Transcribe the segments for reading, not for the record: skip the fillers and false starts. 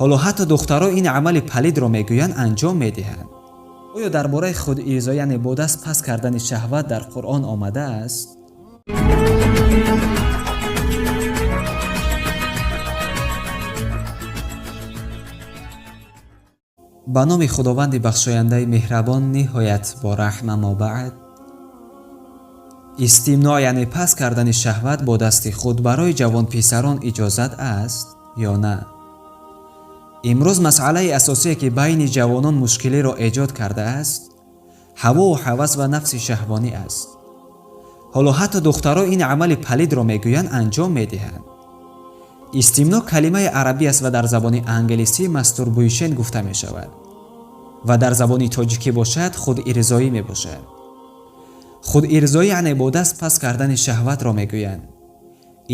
Ҳоло ҳатто духтаро ин амали палидро мегӯянд анҷом медиҳанд. Оё дар бораи худирзо, яъне бо даст паст кардани шаҳват дар Қуръон омадааст? Ба номи Худованди бахшояндаи меҳрабон, ниҳоят бо раҳм. Аммо баъд, истимно, яъне паст кардани шаҳват бо дасти худ барои ҷавонписарон иҷозат аст ё на? Имрӯз масъалаи асосие, ки байни ҷавонон мушкилиро эҷод кардааст, ҳавову ҳавас ва нафси шаҳвонӣ аст. Ҳоло ҳатто духтаро ин амали палидро мегӯянд анҷом медиҳанд. Истимно калимаи арабӣ аст ва дар забони англисӣ masturbation гуфта мешавад ва дар забони тоҷикӣ бошад худирзоӣ мебошад. Худирзоӣ, яъне бо даст паст кардани шаҳватро мегӯянд.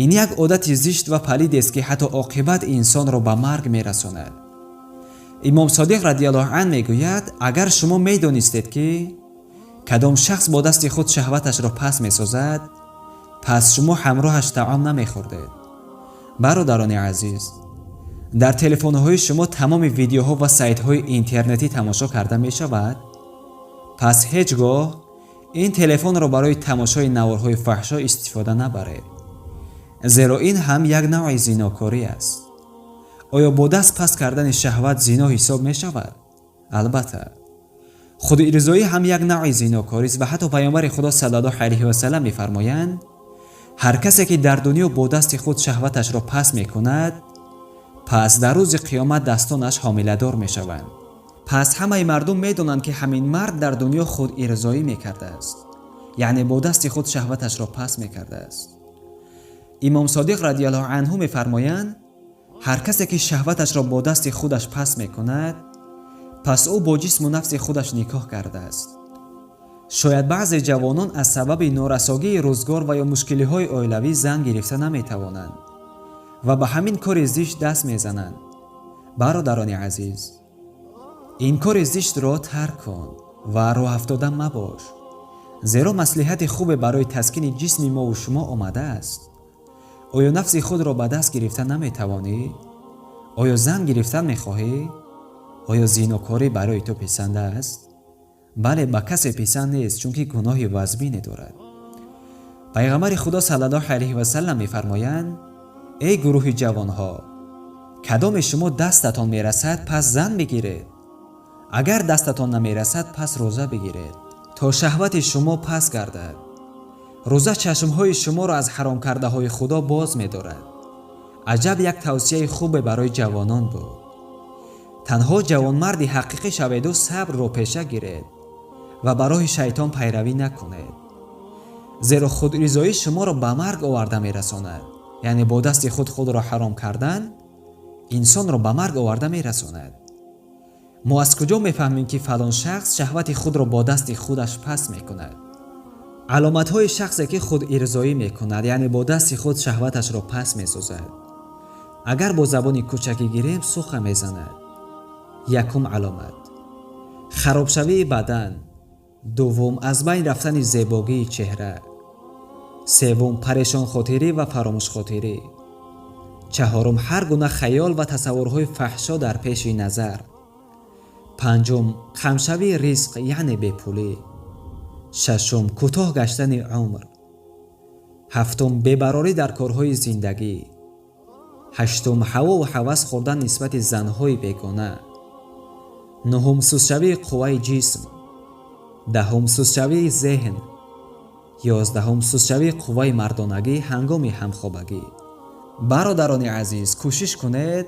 Ин як одати зишт ва палидест, ки ҳатто оқибат инсонро ба марг мерасонад. Имом Содиқ радиаллоҳу ан мегӯяд: агар шумо медонистед, ки кадом шахс бо дасти худ шаҳваташро паст месозад, пас шумо ҳамроҳаш таом намехӯрдед. Бародарони азиз, дар телефонҳои шумо тамоми видеоҳо ва сайтҳои интернетӣ тамошо карда мешавад? Пас ҳеҷ гоҳ ин телефонро барои тамошои наворҳои фаҳшо истифода набаред, зеро ин ҳам як навъи зинокорӣ аст. Оё бо даст паст кардани шаҳват зино ҳисоб мешавад? Албатта, худирзоӣ ҳам як навъи зинокорист ва ҳатто Паёмбари Худо саллаллоҳу алайҳи васалам мефармоянд: ҳар касе ки дар дунё бо дасти худ шаҳваташро паст мекунад, пас дар рӯзи қиёмат дастонаш ҳомиладор мешаванд. Пас ҳамаи мардум медонанд, ки ҳамин мард дар дунё худирзоӣ мекардааст, яъне бо дасти худ шаҳваташро паст мекардааст. Имом Содиқ радиаллоҳу анҳу мефармоянд: ҳар касе ки шаҳваташро бо дасти худаш паст мекунад, пас ӯ бо ҷисму нафси худаш никоҳ кардааст. Шояд баъзе ҷавонон аз сабаби норасогии рӯзгор ва ё мушкилиҳои оилавӣ зан гирифта наметавонанд ва ба ҳамин кори зишт даст мезананд. Бародарони азиз, ин кори зиштро тарк кун ва роҳафтода мабош, зеро маслиҳати хубе барои таскини ҷисми мову шумо омадааст. Оё нафси худро ба даст гирифта наметавонӣ? Оё зан гирифтан мехоҳӣ? Оё зинокорӣ барои ту писанд аст? Бале, ба касе писанд нест, чунки гуноҳи вазмине дорад. Пайғамбари Худо саллаллоҳу алайҳи васалам мефармоянд: эй гурӯҳи ҷавонҳо, кадоме шумо дастатон мерасад, пас зан бигиред. Агар дастатон намерасад, пас рӯза бигиред, то шаҳвати шумо пас гардад. Рӯза чашмҳои шуморо аз ҳаромкардаҳои Худо боз медорад. Аҷаб як тавсияи хубе барои ҷавонон буд. Танҳо ҷавонмарди ҳақиқӣ шаведу сабрро пеша гиред ва ба роҳи шайтон пайравӣ накунед, зеро худризоӣ шуморо ба марг оварда мерасонад. Яъне бо дасти худ худро ҳаром кардан инсонро ба марг оварда мерасонад. Мо аз куҷо мефаҳмем, ки фалон шахс шаҳвати худро бо дасти худаш паст мекунад? Аломатҳои шахсе, ки худирзоӣ мекунад, яъне бо дасти худ шаҳваташро паст месозад, агар бо забони кӯчакӣ гирем, суха мезанад. Якум аломат: харобшавии бадан. Дуввум, аз байн рафтани зебогии чеҳра. Севум, парешонхотирӣ ва фаромӯшхотирӣ. Чаҳорум, ҳар гуна хаёл ва тасаввурҳои фаҳшо дар пеши назар. Панҷум, камшавии ризқ, яъне бепулӣ. Шашум, кӯтоҳ гаштани умр. Ҳафтум, бебарорӣ дар корҳои зиндагӣ. Ҳаштум, ҳавову ҳавас хӯрдан нисбати занҳои бегона. Нуҳум, сустшавии қувваи ҷисм. Даҳум, сустшавии зеҳн. 11-ум, сустшавии қувваи мардонагӣ ҳангоми ҳамхобагӣ. Бародарони азиз, кӯшиш кунед,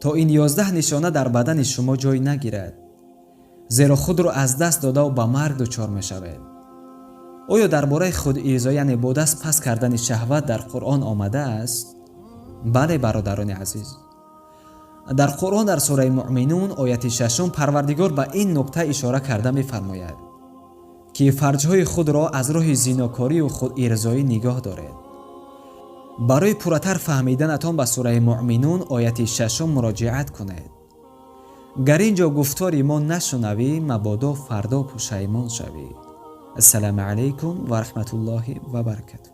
то ин 11 нишона дар бадани шумо ҷой нагирад, зеро худро аз даст додаву ба марг дучор мешавед. Оё дар бораи худирзо, яъне бо даст паст кардани шаҳват дар Қуръон омадааст? Бале, бародарони азиз, дар Қуръон дар сураи Муъминун, ояти шашум, Парвардигор ба ин нукта ишора карда мефармояд, ки фарҷҳои худро аз роҳи зинокорию худирзоӣ нигоҳ доред. Барои пурратар фаҳмиданатон ба сураи Муъминун, ояти шашум муроҷиат кунед. Гар ин ҷо гуфтори мо нашунавӣ, мабодо фардо пушаймон шавӣ. Ассалому алайкум ва раҳматуллоҳи ва баракатуҳ.